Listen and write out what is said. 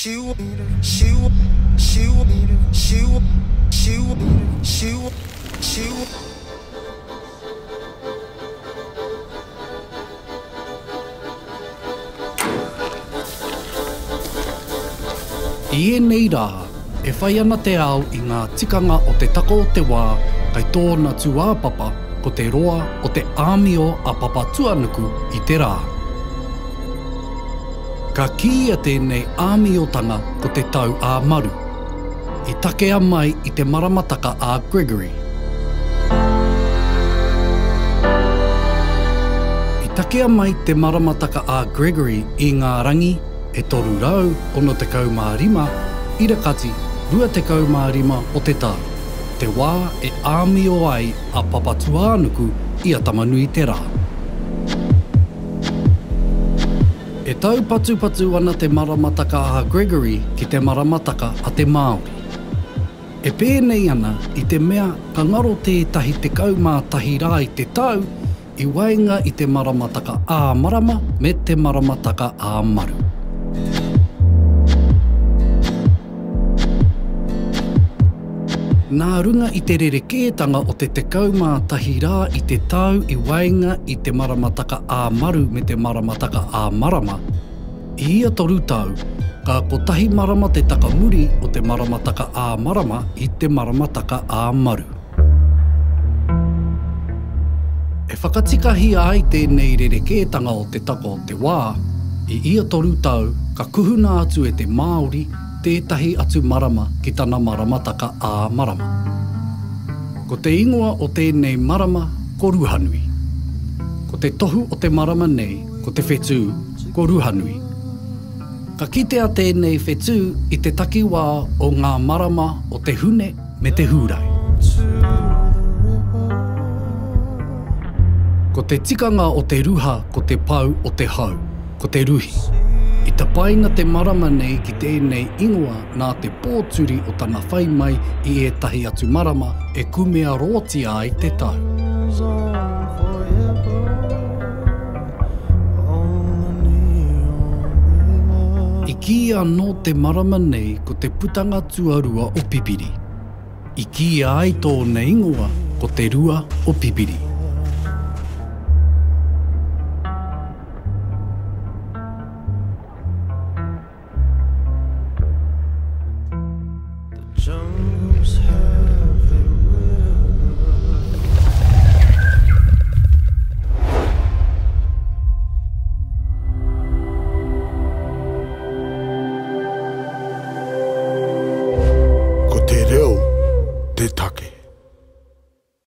I ēnei rā, e whai ana te ao i ngā tikanga o te tako o te wā kai tōna tūāpapa ko te roa o te āmio a Papatuanuku i te rā. Ka kīia tēnei āmiotanga ko te tau ā-maru. I takea mai i te maramataka a Gregory. I takea mai te maramataka a Gregory i ngā rangi e 365 irakati 25 o te tau, te wā e āmio ai a Papatūānuku i a Tamanuiterā. E taupatupatu ana te maramataka a Gregory ki te maramataka a te Māori. E pēnei ana i te mea ka ngaro tētahi 11 rā i te tau i waenga i te maramataka ā-marama me te maramataka ā-maru. Nā runga i te rerekētanga o te 11 rā i te tau i waenga i te maramataka ā-maru me te maramataka ā-marama, i ia toru tau, ka kotahi marama te takamuri o te maramataka ā-marama i te maramataka ā-maru. E whakatikahia ai tēnei rerekētanga o te taka o te wā, i ia toru tau ka kuhuna atu e te Māori tētahi atu marama ki tana maramataka ā-marama. Ko te ingoa o tēnei marama ko Ruhanui. Ko te tohu o te marama nei ko te whetū, ko Ruhanui. Ka kitea tēnei whetū i te takiwā o ngā marama o te Hune me te Hūrae. Ko te tikanga o te ruha ko te pau o te hau. Ko te ruhi. I tapaina te marama nei ki tēnei ingoa nā te pōturi o tana whai mai i ētahi atu marama e kumea roatia ai te tau. I kīia anō te marama nei ko te putanga tuarua o Pipiri. I kīia ai tōna ingoa ko Te Rua o Pipiri. Ko te reo te take.